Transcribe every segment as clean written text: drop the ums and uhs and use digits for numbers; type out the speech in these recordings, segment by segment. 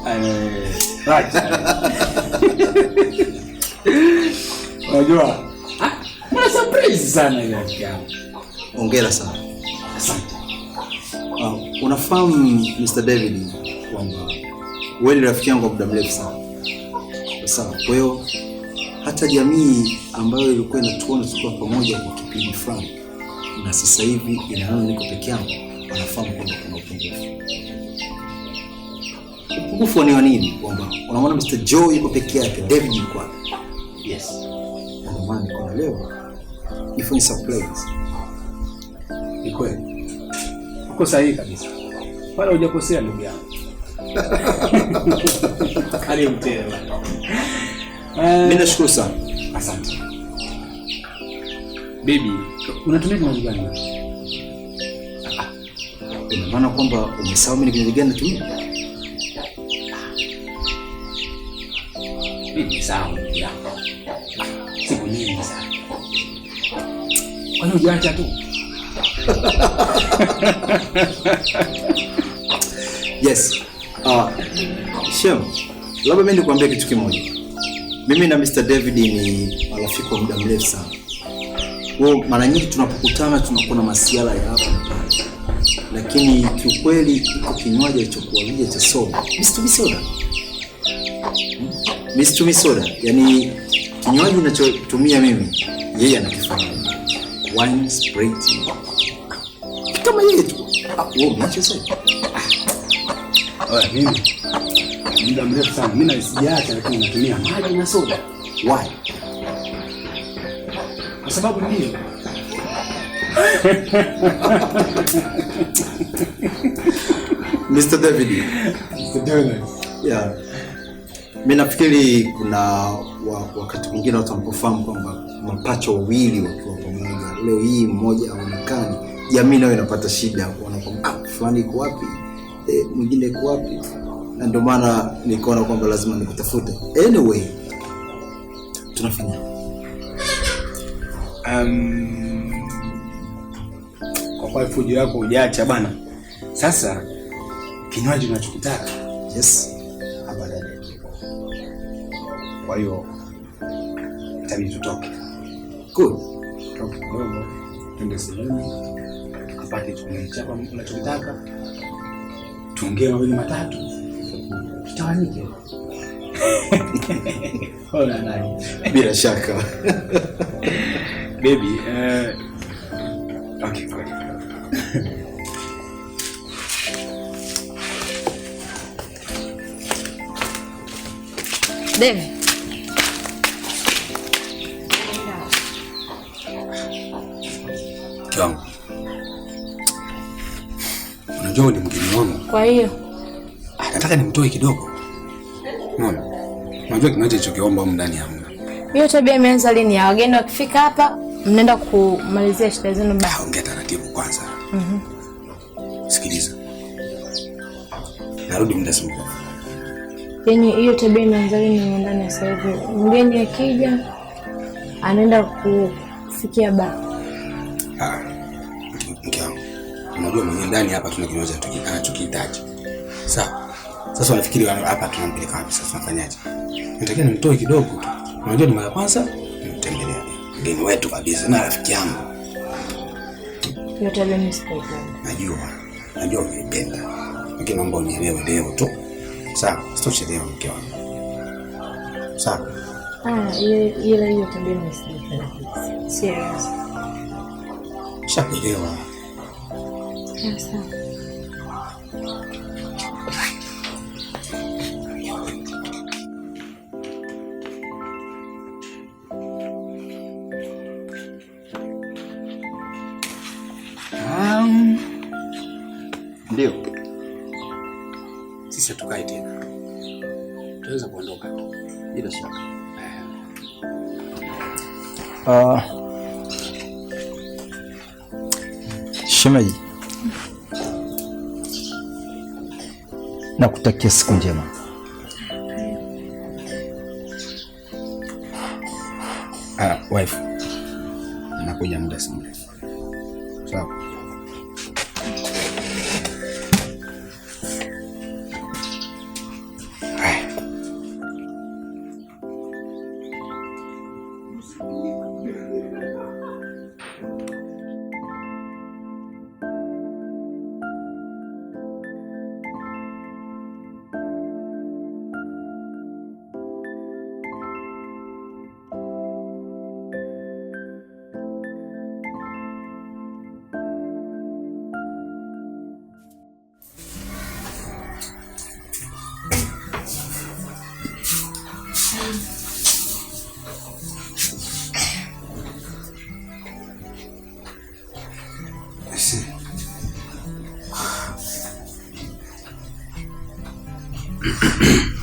Right. Unajua? Ah, surprise sana ile rafiki yangu. Hongera sana. Asante. Unafahamu Mr. David kwamba wewe ni rafiki yangu kwa muda mrefu sana. Sawa. Kwa hiyo hata jamii ambayo ilikuwa inatuona tukiwa pamoja kwa kipindi fulani na sasa hivi inaona niko peke yangu, wanafahamu kwamba kuna upungufu. Upungufu ni wa nini? Kwamba unaona Mr. Joe yuko peke yake, David yuko wapi? Yes. Ndio maana niko na leo ifanye surprise. Ni kweli. Uko sahihi kabisa. Wala hujakosea ndugu yangu. Karibu tena. Mimi nashukuru sana. Asante. Baby, unatumia kinywaji gani? Ina maana kwamba umesahau mimi ni kinywaji gani natumia? Mimi nimesahau ndugu yangu. Siku nyingi sana. Kwani hujaacha tu? Yes. Shem, labda mimi nikwambie kitu kimoja. Mimi na Mr. David ni marafiki wa muda mrefu sana. Kwa mara nyingi tunapokutana tunakuwa na masiala ya hapa na pale. Lakini kiukweli iko kinywaji alichokuagiza cha soda. Mimi situmii soda. Mimi situmii soda. Yaani kinywaji ninachotumia mimi yeye anakifanya. Wine spirit. Kama yeye tu. Wewe umeacha sasa. Oya, mimi muda mrefu sana mimi sijaacha, lakini natumia maji na soda. Why? Kwa sababu ndio. Mr. David. Mr. David. Yeah. Mimi nafikiri kuna wakati mwingine watu wanapofahamu kwamba mapacha wawili wakiwa pamoja, leo hii mmoja haonekani, jamii nayo inapata shida kuona kwamba fulani yuko wapi, mwingine yuko wapi. Na ndio maana nikaona kwamba lazima nikutafute. Anyway, tunafanya Kwa kwa fujo yako hujaacha bana. Sasa kinywaji unachokitaka, yes, hapa ndani kipo. Kwa hiyo itabidi tutoke. Good. Tutoke kidogo, twende sehemu tukapate kinywaji chako unachokitaka, tuongee mawili matatu, tutawanyike. Ona nani? Bila shaka. Baby, okay, good. Devi. Mke wangu. Unajua ni mgeni wangu. Kwa hiyo nataka nimtoe kidogo. Unaona? Unajua kinywaji nilichokiomba humu ndani hamna. Hiyo tabia imeanza lini? Ya wageni wakifika hapa mnaenda kumalizia shida zenu basi. Ongea taratibu kwanza. Sikiliza. Narudi muda si mrefu. Yaani hiyo tabia imeanza lini ndani sasa hivi? Mgeni akija anaenda kufikia ba. Mke wangu. Unajua mwenyewe ndani hapa tuna kinywaji anachokihitaji. Sawa. Sasa unafikiri hapa tunampeleka wapi sasa, tunafanyaje? Natakiwa nimtoe kidogo tu. Unajua ni mara kwanza nimtembelea mgeni wetu kabisa na rafiki yangu. Hiyo tabia mimi sipendi. Najua unaipenda. Lakini naomba unielewe leo tu. Sawa, sitochelewa mke wangu. Sawa. Hiyo tabia mimi sipendi kabisa. Serious. Shakuelewa. Sawa. Ndio. Sisi hatukai tena. Tunaweza kuondoka tu. Bila shaka. Shemeji, nakutakia siku njema. Wife, nakuja muda si mrefu. Sawa.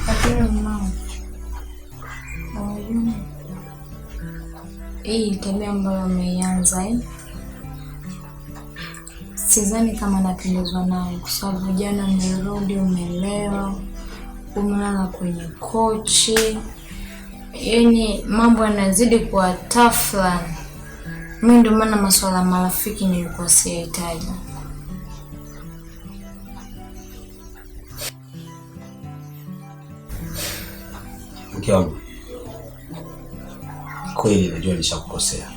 Lakini mama, unajua hii tabia ambayo ameianza sidhani kama napendezwa nayo, kwa sababu jana umerudi umelewa, umelala kwenye kochi, yaani mambo yanazidi kuwa tafla. Mimi ndio maana masuala ya marafiki nilikuwa siyahitaji. Mke wangu, kweli najua nishakukosea,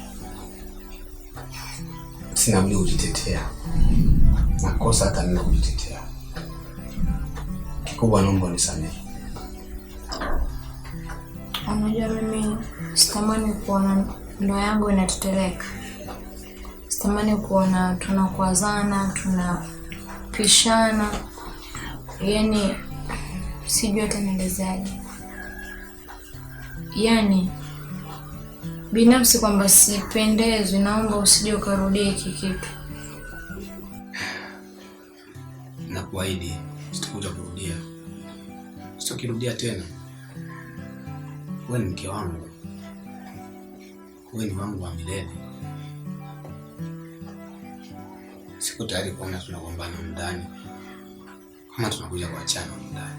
sina budi kujitetea, nakosa hata nina kujitetea. Kikubwa naomba unisamehe. Unajua mimi sitamani kuona ndoa yangu inateteleka, sitamani kuona tunakwazana, tunapishana, yaani sijui hata nielezaje. Yaani binafsi kwamba sipendezwi, naomba usije ukarudia hiki kitu. Nakuahidi sitakuja kurudia, sitakirudia tena. Wewe ni mke wangu, wewe ni wangu wa milele. Siko tayari kuona tunagombana ndani kama tunakuja kuachana ndani.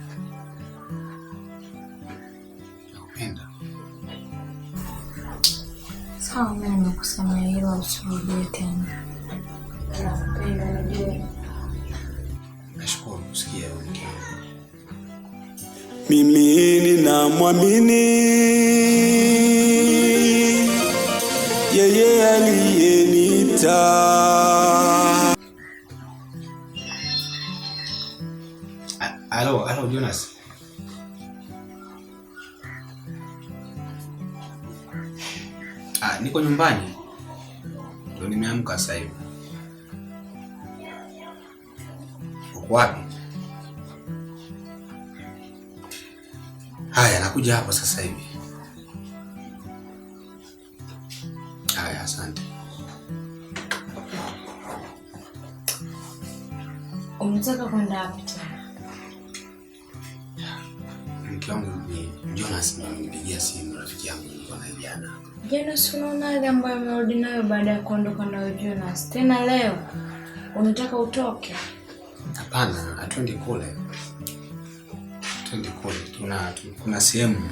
Nakupenda. Sawa, mimi nimekusamehe, ila usirudie tena. Nakupenda, najua. Nashukuru kusikia wewe mke wangu. Mimi ninamwamini yeye aliyeniita. Alo, alo Jonas. Niko nyumbani. Ndio nimeamka sasa hivi. Uko wapi? Haya, nakuja hapo sasa hivi. Haya, asante. Unataka kwenda wapi tena? Mke wangu ni Jonas ndiye amenipigia simu, rafiki yangu nilikuwa naye jana. Jonas, unaona yale ambayo amerudi nayo baada ya kuondoka na Jonas. Tena leo unataka utoke? Hapana, hatuendi kule. Hatuendi kule. Kuna sehemu,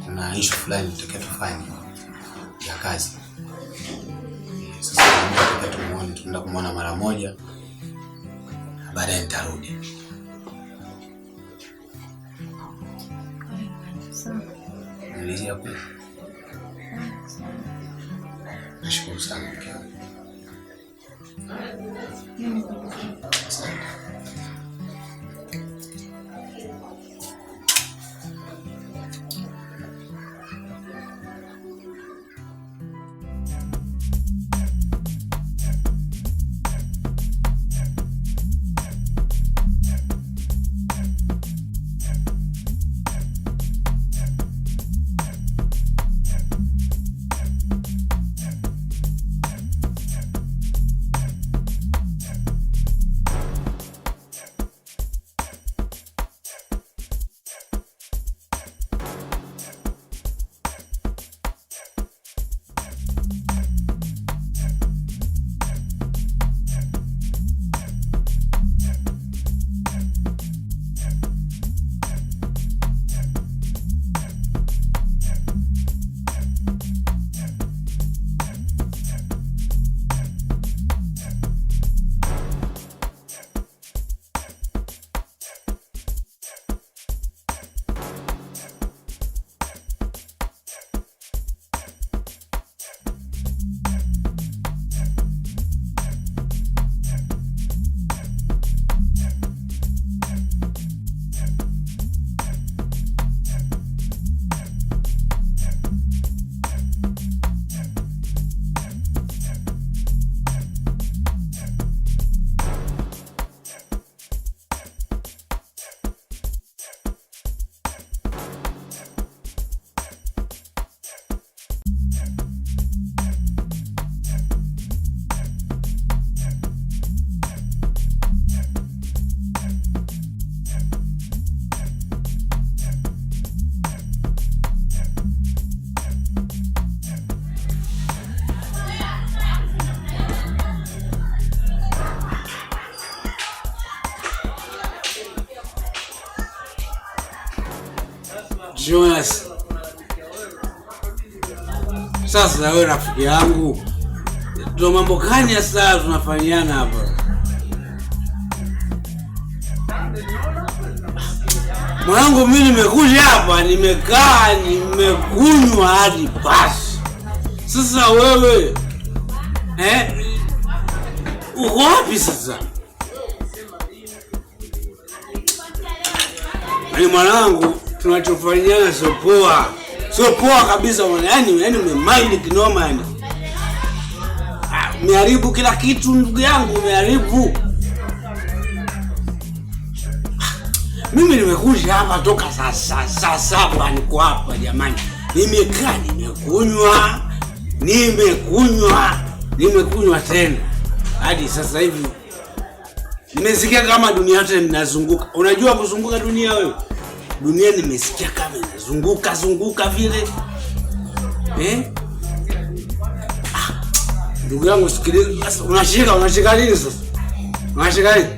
kuna issue fulani tutakiwa tufanye ya kazi. Sasa tunataka tumuone, tunaenda kumuona mara moja. Baadaye nitarudi. Nilizia kweli. Nashukuru sana mke wangu. Asante. Jonas. Sasa wewe rafiki yangu, ndio mambo gani sasa tunafanyiana hapa? Mwanangu, mimi nimekuja hapa, nimekaa, nimekunywa hadi basi. Sasa wewe uko wapi sasa? Yaani mwanangu, tunachofanyiana sio poa, sio poa kabisa mwana. Yaani umemind kinoma yani. Umeharibu kila kitu ndugu yangu, umeharibu. Mimi nimekuja hapa toka saa saba niko hapa jamani. Nimekaa, nimekunywa, nimekunywa, nimekunywa tena. Hadi sasa hivi nimesikia kama dunia yote inazunguka. Unajua kuzunguka dunia wewe? Dunia nimesikia kama inazunguka zunguka vile. Ndugu yangu sikiliza, unashika nini sasa? Unashika nini?